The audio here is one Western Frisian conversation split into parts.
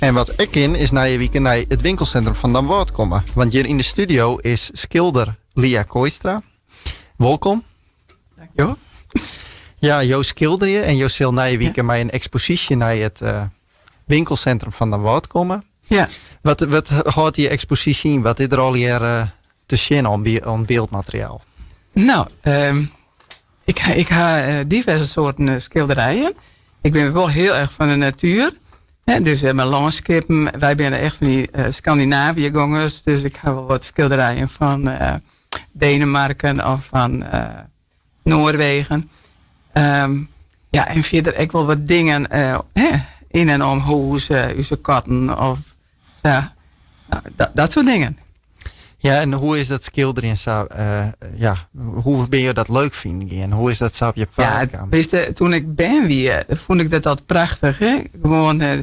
En wat ek kin is nije wike nei it winkelsintrum fan Damwâld komme. Want hjir yn de studio is skilder Lia Kooistra. Wolkom. Dankjewol. Ja, jo skilderje en jo sil nije wike mei in eksposysje nei it eh, winkelsintrum fan Damwâld komme. Ja. Wat, wat hâldt dy eksposysje yn? Wat is der allegear eh, te sjen oan, oan byldmateriaal? No, um, ik, ik ha eh, diverse soarten eh, skilderijen. Ik bin wol hiel erch fan de natuer. Hè, dus uh, mei lânskippen. Wy binne echt fan dy uh, Skandinaviëgongers. Dus ik ha wol wat skilderijen fan uh, Denemarken of fan Noarwegen. Um, ja, en fierder ek wol wat dingen hè, yn en om hûs, ús katten of ja, nou, dat, dat soart dingen. Ja, en hoe is dat skilderjen sa? Uh, ja, hoe binne jo dat leuk finen gien? Hoe is dat sa op je paad ja, wist toen ik bern wie, fûn ik dat altyd prachtich. Hè? Gewoan uh,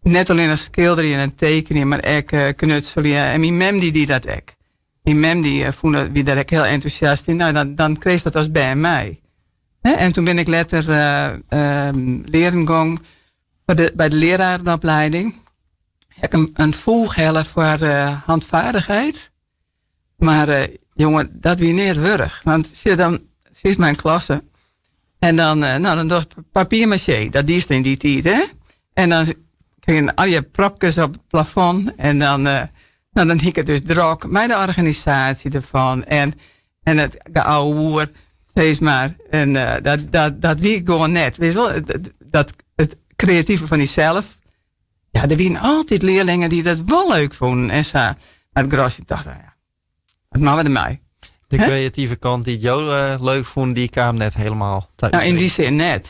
net allinnich skilderjen en tekenjen, mar ek uh, knutseljen. En myn mem dy die dat ek. Myn mem dy fûn dat, wie dêr ek hiel entûsjast yn. No, dan, dan kreest dat as bern mei. Hè? En toen bin ik letter uh, learen gong de, by de leararenopleiding. Heb ik in foech helle foar uh, handvaardigheid. Mar uh, jonge, dat wie neat wurdich. Want sjoch, dan sitst mei in klasse. En dan, uh, no, dan dochst papier maché. Dat diest yn dy tiid, hè? En dan krigen al je propkes op it plafond. En dan, uh, no, dan hie ik it dus drok mei de organisaasje derfan. En, en it geouwehoer, sis mar. En uh, dat, dat, dat wie gewoan net. Witst wol, dat, it kreative fan dysels. Ja, der wiene altyd learlingen dy't dat wol leuk fûnen en sa. Mar it grutste tocht, no ja, wat moatte we dermei? De kreative kant dy't jo uh, leuk fûnen, dy kaam net helemaal ta Nou, yn dy sin net.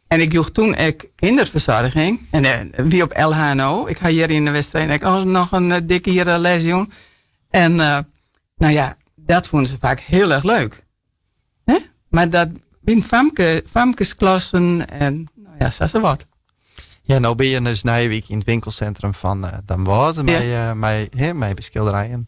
En ik joech toen ek kinderfersoarging. En uh, wie op LHNO. Ik ha hjir yn de Westereen ek noch, noch in uh, dikke jier les jûn. En uh, no ja, dat fûnen se faak hiel erch leuk. Hè? Mar dat wiene famke, famkesklassen en no ja, sa sa wat. Ja, no binne je dus nije wike yn it winkelsintrum fan uh, Damwâld mei, ja. uh, mei, hè, mei beskilderijen.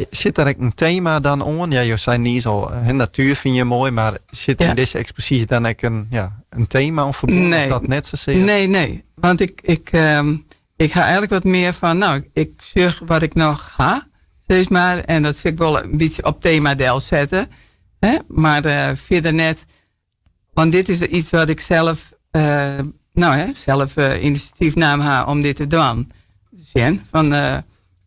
Sit der ek in tema dan oan? Ja, jo seinen niis al, hè, natuer fine je moai, mar sit ja. yn dizze eksposysje dan ek in, ja, in tema oan ferbûn? Nee. Of dat net sasear? Nee, nee. Want ik, ik, um, ik ha eigenlik wat mear fan, no, ik sjoch wat ik noch ha, sis mar. En dat sil ik wol in bytsje op tema delsette. Hè? Mar uh, fierder net. Want dit is iets wat ik sels, uh, no, hè, sels uh, inisjatyf naam ha om dit te dwaan. Sjen, fan, uh,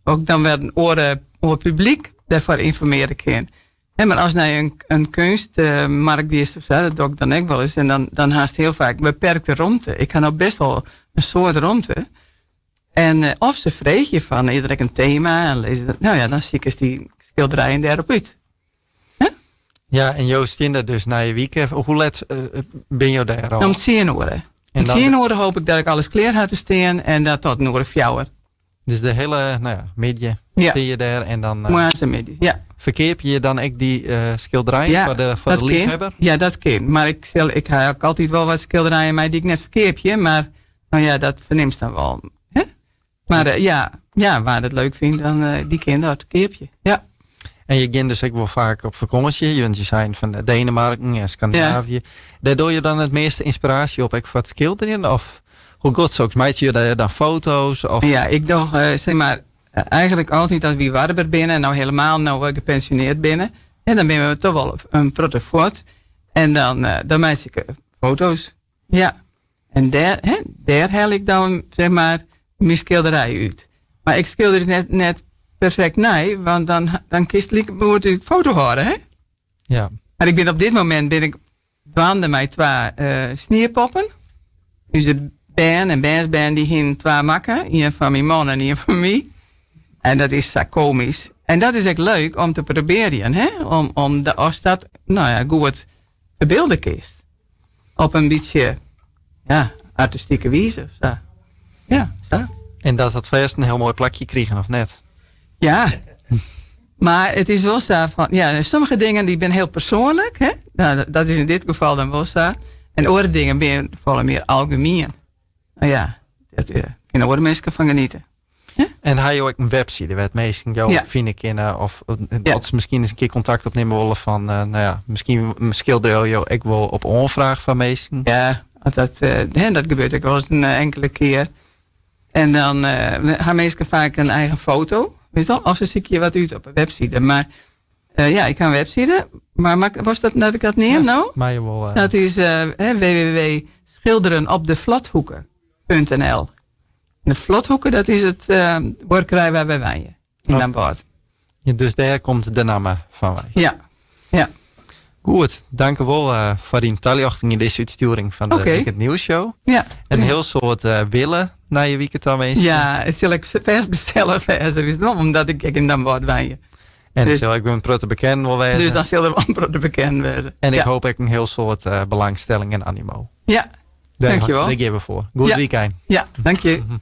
ek dan wer in oare, oar publyk dêrfoar ynformearje kin. Hè, mar ast nei in, in keunstmarkt giest of sa, dat doch ik dan ek wolris. En dan, dan hast hiel faak beperkte romte. Ik ha no bêst wol in soad romte. En uh, of se freegje fan, is der ek in tema? En lizze, no ja, dan sikest dy skilderijen dêrop út. Ja, en jo stean der dus nije wike. Hoe let uh, binne jo dêr al? Om tsien oere. Om tsien oere hoop ik dat ik alles klear ha te stean en dat tot in oere fjouwer. Dus de hiele no ja, middei ja. stean je dêr en dan... Uh, Moarnsemiddei, ja. Ferkeapje je dan ek dy uh, skilderijen ja, foar de, foar de leafhawwer? Ja, dat kin. Mar ik, sil, ik ha ek altyd wol wat skilderijen mei dy't ik net ferkeapje, mar no ja, dat fernimst dan wol. Hè? Mar uh, ja, ja, wa't it leuk fynt, dan uh, dy kin dat keapje. Ja. En je gean dus ek wol faak op fakânsje, want je seinen fan Denemarken en Skandinavië. Ja. Dêr dogge je dan it measte ynspiraasje op, ek foar it skilderjen? Of hoe giet soks? Meitsje je dêr dan foto's? Of? Ja, ik doch uh, sis mar eigenlik altyd as wy warber binne, en no helemaal no we gepensionearre binne, en dan binne we toch wol in protte fuort. En dan, uh, dan meitsje ik foto's. Ja. En dêr, hè, dêr hel ik dan sis mar myn skilderij út. Mar ik skilderje net, net perfekt nei, want dan, dan kinst likegoed de foto hâlde, hè? Ja. Mar ik bin op dit momint bin ik dwaande mei twa uh, sniepoppen. Us bern en bernsbern dy hiene twa makke. Ien fan myn man en ien fan my. En dat is sa komysk. En dat is ek leuk om te probearjen, hè? Om, om de, ast dat no ja, goed ferbylde kinst. Op in bytsje ja, artistike wize. Sa. Ja, sa. En dat hat fêst in hiel moai plakje krigen, of net? Ja. Mar it is wol sa fan, ja, sommige dingen dy binne hiel persoanlik, hè? No, dat is yn dit gefal dan wol sa. En oare dingen binne folle mear algemien. No ja, dêr kinne oare minsken fan geniete. En ha jo ek in webside wêr't minsken jo ja. fine kinne of ja. se miskien ris in kear kontakt opnimme wolle fan uh, no ja, miskien skilderje jo ek wol op oanfraach fan minsken? Ja, dat, uh, dat gebeurt ek wolris in inkelde kear. En dan ha minsken faak in eigen foto, witst wol, of se sykje wat út op 'e webside. Mar ja, ik ha in webside, mar wolst dat, dat ik dat neam no? Meie je wol. Dat is www.schilderenopdevlothoeke.nl. De Vlothoeke, dat is it buorkerij wêr't wy wenje, yn Damwâld. Ja, dus dêr komt de namme fan wei. Ja, ja. Goed, dankewol foar dyn taljochting yn dizze útstjoering fan de okay. Weekend Nieuws Show. Ja. In hiel soad wille nije wike ta winskje. Ja, it sil ek fêst gesellich wêze, witst wol, omdat ik ek yn Damwâld wenje. En dus, sil ek in protte bekenden wol wêze. Dus dan sil der wol in protte bekenden wêze. En ik hoop ek in hiel soad belangstelling en animo. Ja, dankjewol. Dêr gean we foar. Goed weekend. Ja, dank je.